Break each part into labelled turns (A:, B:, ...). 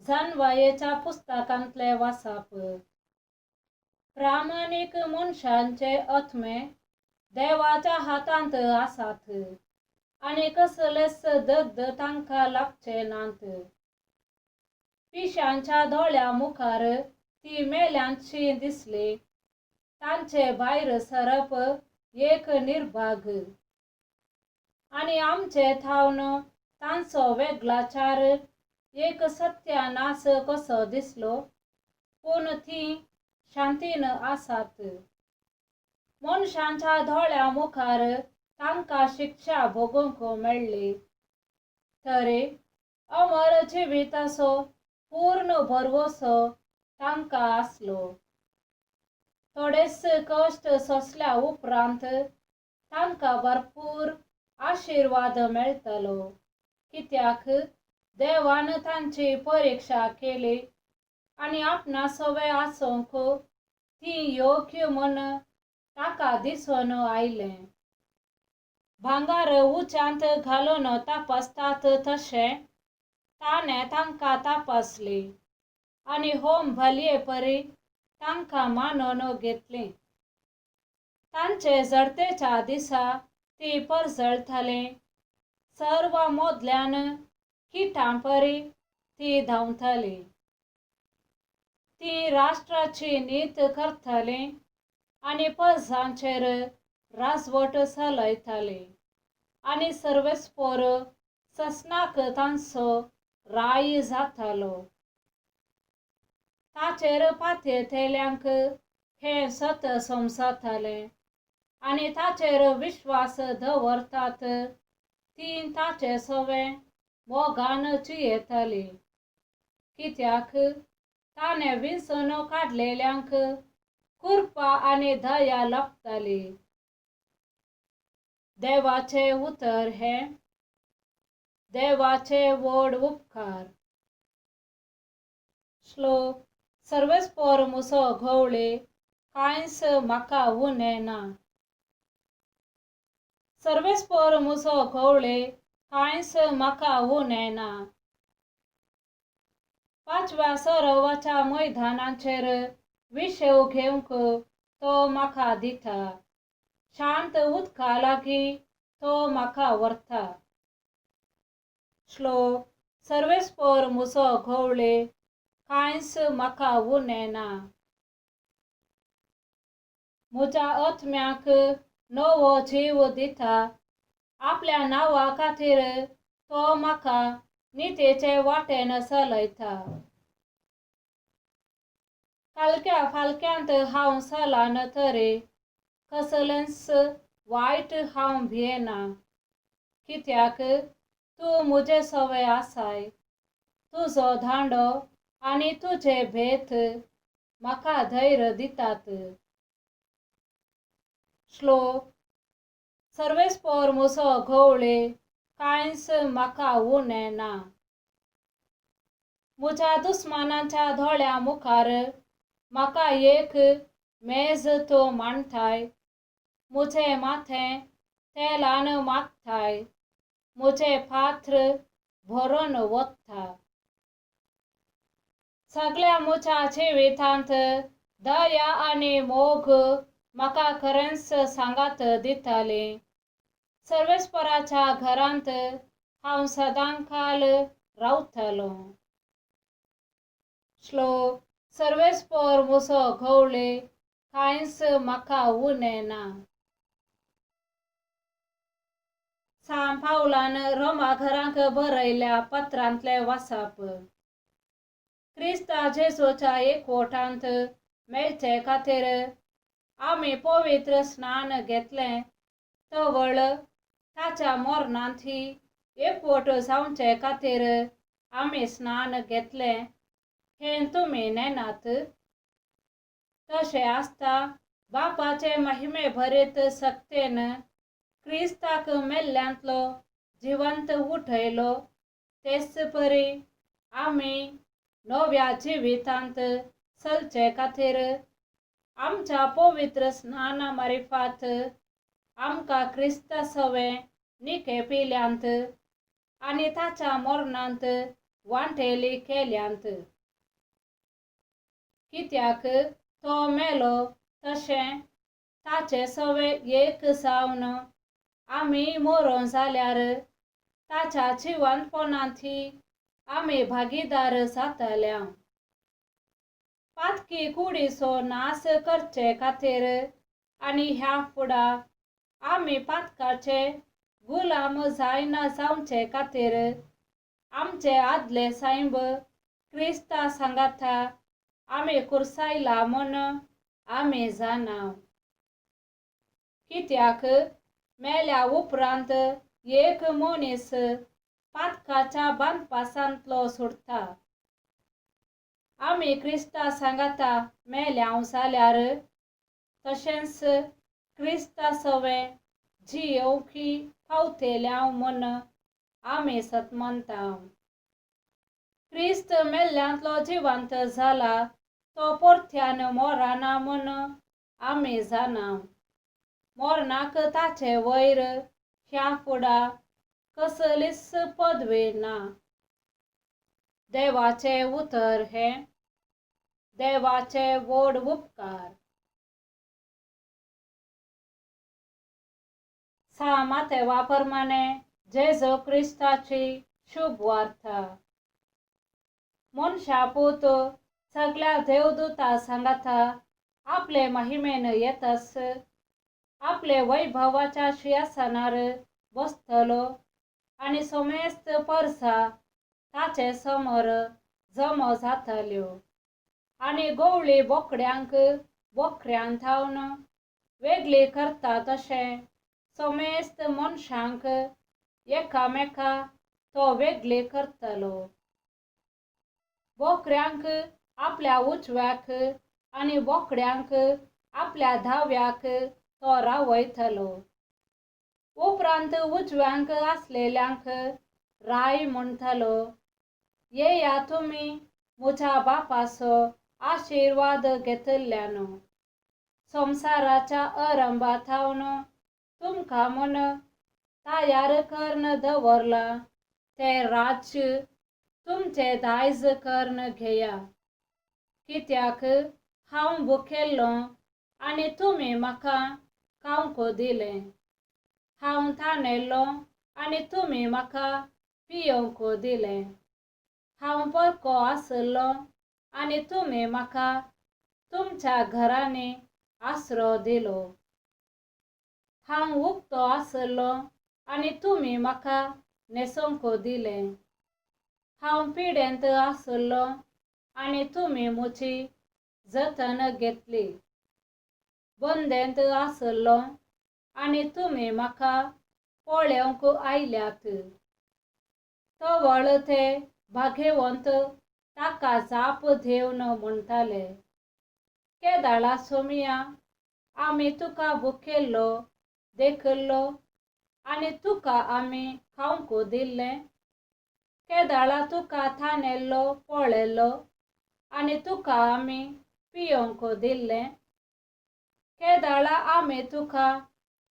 A: जानवायेच्या पुस्तकांतलें वाचप. प्रामाणीक मनशांचे आत्मे देवाच्या हातांत आसात आनी कसलेच दग्ध तांकां लागचे नात. पिशांच्या दोळ्या मुखार ती मेल्यांतशी दिसली. तांचे भायर सरप एक निर्भाग आनी आमचे थावन तांचो वेगळाचार एक सत्यानाश कसो दिसलो, पूण तीं शांतीन आसात. मनशांच्या दोळ्या मुखार तांकां शिक्षा भोगूंक मेळ्ळी तरी अमर जिविताचो पूर्ण भरवंसो तांकां आसलो. थोडेच कश्ट सोंसल्या उपरांत तांकां भरपूर आशिर्वाद मेळटलो, कित्याक देवान तांची परिक्षा केली आनी आपणा सवे आसूंक ती योग्य म्हूण ताका दिसून आयलें. भांगर उच्यांत घालून तपासतात तशें ताणें तांकां तपासली आनी होम भलये परी तांकां मानून घेतली. तांचे जडतेच्या दिसा ती परजळटली, सर्व मोदल्यान किटां परी ती धांवतली. ती राष्ट्राची नीत करतली आनी पजांचेर राजवट चलयतली आनी सर्वेस्पोर ससनाक तांचो राय जातालो. ताचेर पातयेतल्यांक हें सत समजतलें आनी ताचेर विश्वास दवरतात तीं ताचे सवें मोगान जियेतली, कित्याक ताणें विंचून काडलेल्यांक कृपा आनी दया लाभतली. देवाचें उतर हें देवाचे व्हड उपकार. श्लोक. सर्वेस्पोर मुसो घोवळे कांयच म्हाका उणें ना. सर्वेस्पोर मुसो घोवळे कांयच म्हाका उणें ना. पांचव्या सरोवाच्या मैदानाचेर विशेव घेवंक तो म्हाका दिता. शांत उदका लागीं तो म्हाका व्हरता. श्लोक. सर्वेस्पोर मुसो घोवळे कांयच म्हाका उणें ना. म्हज्या आत्म्याक नवो जीव दिता. आपल्या नांवा खातीर तो म्हाका नितेचे वाटेन चलयता. कालक्या फालक्यांत हांव चलन तरी कसलेंच वायट हांव भियेना, कित्याक तूं म्हजे सवे आसाय. तुजो दांडो आनी तुजे भेत म्हाका धैर्य दितात. श्लोक. सर्वेस्पोर मुसो घोवळे कांयच म्हाका उणें ना. म्हज्या दुस्मानाच्या दोळ्या मुखार म्हाका एक मेज तूं मांडटाय. म्हजें माथें तेलान मागताय. म्हजें पात्र भरून वता. सगल्या म्हज्या जिवितांत दया आनी मोग म्हाका खरेंच सांगात दिताली. सर्वेस्पराच्या घरांत हांव सदांकाल रावतलो. श्लोक. सर्वेस्पोर मुसो घोवळे कांयच म्हाका उणें ना. सांत पावलान रोमा घरांक बरयल्या पत्रांतलें वाचप. क्रिस्ता जेजूच्या एकवटांत मेळचे खातीर आमी पवित्र स्नान घेतलें तवळ ताच्या मरणांत ही एकवट जावचे खातीर आमी स्नान घेतलें हें तुमी नेनात. तशें आसता बापाचे महिमे भरीत सक्तेन क्रिस्ताक मेल्ल्यांतलो जिवंत उठयलो तेच परी आमी नव्या जिवितांत चलचे खातीर आमच्या पवित्र स्नाना मारिफात आमकां क्रिस्ता सवें निके पिल्यांत आनी ताच्या मरणांत वांटेली केल्यांत. कित्याक तो मेलो तशें ताचे सवे एक जावन आमी मरोन जाल्यार ताच्या जिवंतपणांत आमी भागीदार जातल्या. पातकी कुडीचो नाश करचे खातीर आनी ह्या फुडा आमी पातकाचे गुलाम जायना जावचे खातीर आमचे आदले सायब क्रिस्ता सांगाता आमी कुर्सायला म्हूण आमी जाणा. कित्याक मेल्या उपरांत एक मनीस पातकाच्या बांदपासांतलो सोडटा. आमी क्रिस्ता सांगाता मेल्या जाल्यार तशेंच क्रिस्ता सवें जियोवंक पावतल्या म्हूण आमी सतमनता. क्रिस्त मेल्ल्यांतलो जिवंत जाला तो परत्यान मरना म्हूण आमी जाणा. मरणाक ताचे वयर ह्या फुडा कसलीच पदवी ना. देवाचें उतर हें देवाचे व्हड उपकार. सा मातेवा प्रमाणे जेजू क्रिस्ताची शुभ वार्ता. मनशा पूत सगळ्या देवदूता सांगाता आपले महिमेन येतस आपले वैभवाच्या शिंयासनार बसतलो आनी समेस्त परसा ताचे समोर जमो जातल्यो आनी गवळी बोकड्यांक बोकऱ्यान थावन वेगळी करता तशें समेस्त मनशांक एकामेका तो वेगळी करतलो. बोकऱ्यांक आपल्या उजव्याक आनी बोकड्यांक आपल्या धाव्याक तो रावयतलो. उपरांत उजव्यांक आसलेल्यांक राय म्हणटलो, येया तुमी म्हज्या बापाचो आशिर्वाद घेतल्यान संवसाराच्या आरंभा थावन तुमकां म्हूण तयार करून दवरलां तें राज्य तुमचें दायज करून घेया. कित्याक हांव भुकेल्लो आनी तुमी म्हाका खावंक दिलें, हांव तानेल्लो आनी तुमी म्हाका पियोवंक दिलें, हांव परको आशिल्लो आनी तुमी म्हाका तुमच्या घरांनी आसरो दिलो, हांव उक्तो आशिल्लो आनी तुमी म्हाका न्हेसोवंक दिलें, हांव पिडेंत आशिल्लो आनी तुमी म्हजी जतन घेतली, बंदेंत आशिल्लो आनी तुमी म्हाका पळोवंक आयल्यात. तवळ ते भाग्यवंत ताका जाप दिवन म्हणटाले, केदाळा सोमिया आमी तुका भुकेल्लो देखिल्लो आनी तुका आमी खावंक दिल्लें, केदाळा तुका तानेल्लो पळयल्लो आनी तुका आमी पियोवंक दिल्लें, केदाळा आमी तुका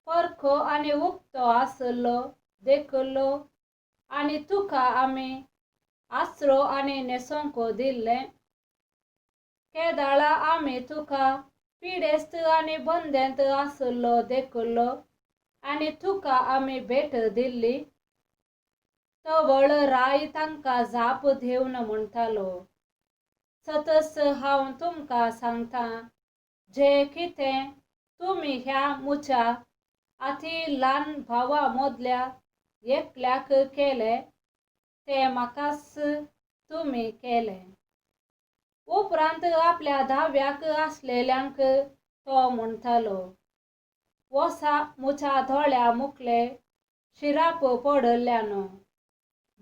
A: परको आनी उक्तो आशिल्लो देखिल्लो आनी तुका आमी आसरो आनी न्हेसोवंक दिल्लें, केदाळा आमी तुका पिडेस्त आनी बंदेंत आशिल्लो देखिल्लो आनी तुका आमी भेट दिल्ली. तवळ राय तांकां जाप दिवन म्हणटालो, सतस हांव तुमकां सांगता, जें कितें तुमी ह्या म्हज्या अती ल्हान भावा मदल्या एकल्याक केलें तें म्हाकाच तुमी केलें. उपरांत आपल्या धाव्याक आसलेल्यांक तो म्हणटालो, वसा म्हज्या दोळ्या मुखले शिराप पडिल्ल्यान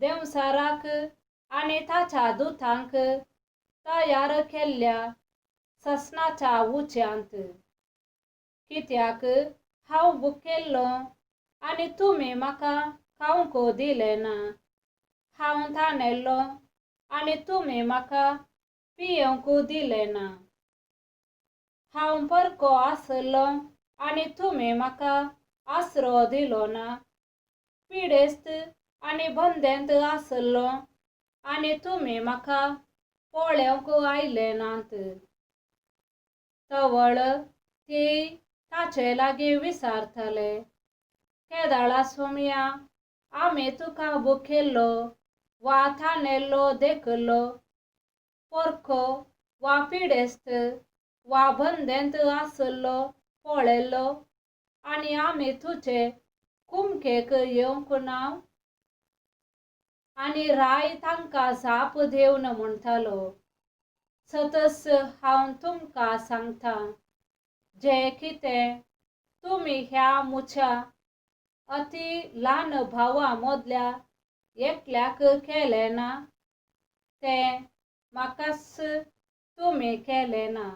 A: देंवचाराक आनी ताच्या दुतांक तयार केल्ल्या ससनाच्या उच्यांत. कित्याक हांव भुकेल्लो आनी तुमी म्हाका खावंक दिलें ना, हांव तानेल्लो आनी तुमी म्हाका पियोवंक दिलें ना, हांव परको आशिल्लो आनी तुमी म्हाका आसरो दिलो ना, पिडेस्त आनी बंदेंत आशिल्लो आनी तुमी म्हाका पळोवंक आयले नात. तवळ ती ताचे लागीं विचारतले, केदाळा सोमया आमी तुका भुकेल्लो वा तानेल्लो देखलो, पोरको वा पिडेस्त वा बंदेंत आसलो पळयलो आनी आमी तुजे कुमकेक येवंक ना? आनी राय तांकां जाप दिवन म्हणटालो, सतस हांव तुमकां सांगता, जें कितें तुमी ह्या म्हज्या अती ल्हान भावा मदल्या एकल्याक केलें ना, तें म्हाकाच तुमी केलें ना.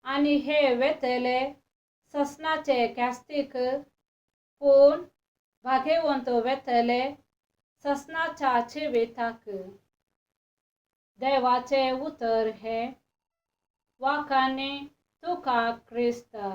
A: आनी हे वेतले ससनाचे ख्यास्तीक, पूण भागेवंत वेतले ससनाच्या जिविताक. देवाचें उतर हें. वाखाणी तुका क्रिस्ता.